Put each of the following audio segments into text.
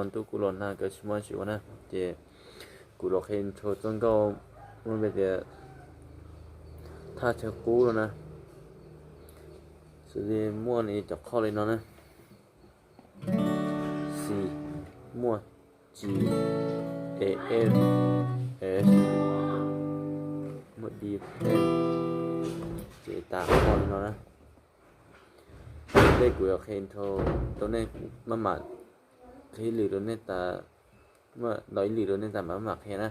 Ntuj kuj los nag, kav tsij muab tsis ua na. Ces kuv los qhia intro txoj nkauj muaj npe tias Thaj Chaw Qub no na. Xws li muaj li cov qhov li no na: C, muaj G, A, F, S, muaj D, F, ces tas qhov li no na. Tej kuv yuav qhia intro rau nej, maj mam qhia ib lwm rau nej tas, ntau ib lwm rau nej tas mas maj mam qhia na.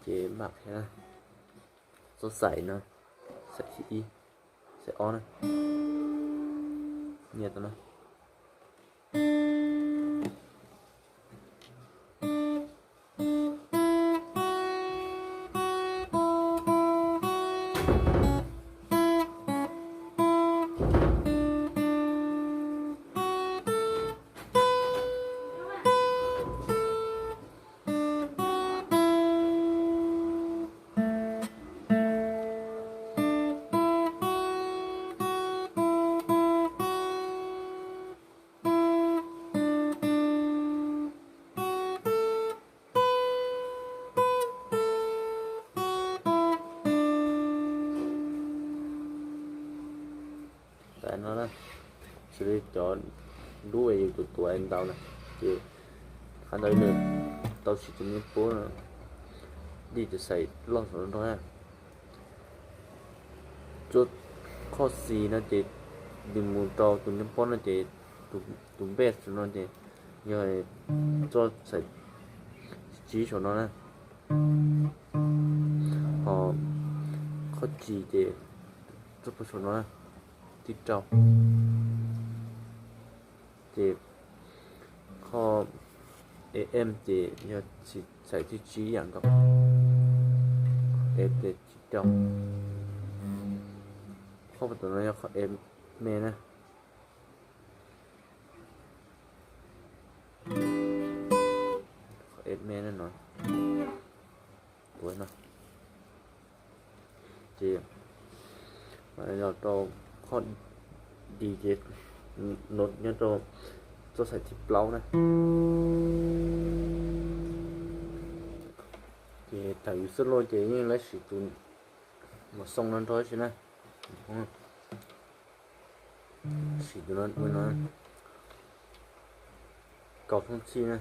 Ces mam qhia txoj xaim no, xaim thib ib, xaim ob na, nyiam tau na. Tam no na, xws li cov lub es yus tus tuav ntau na, ces qhov ntawd nws tau siv tus niam pob no, dij tus xaim loj saum no nrog na. Txoj qhov xis no ces nws mus rau tus niam pob no ces tus bass no ces yog txoj xaim tsib saum no na. Ho qhov tsis ces txoj pem saum no na, thib rau. Ces qhov E M ces yog xaim thib tsib ib yam nkaus, E thib rau. Qhov pem no yog qhov E me na, qhov E me na no, tuav no. Ces mam los rau qhov D ces nyob rau txoj xaim thib plaub na. Ces thaum yus solo ces yeej lawv siv tus mos xoo no nrog ib si na. Siv tus no ua no, kaus thooj txhij na.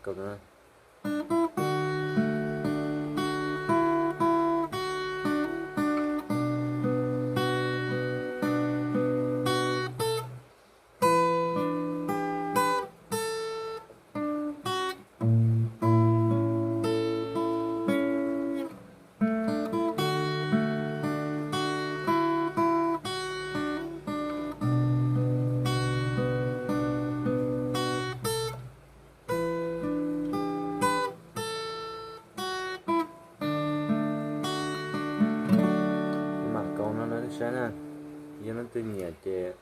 Kaus no. Mam kaus no rau nej saib na. Yog leej twg nyiam ces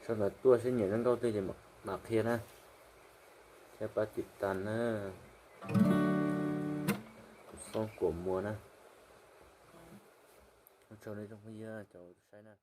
sau ntawv tuaj, saib nyiam zoo nkauj twg ces mam qhia na. Thiab pab tiv tas na, Kuv Xoob Kuam Muas na. Ua tsaug nej zoo phooj ywg cov saib na.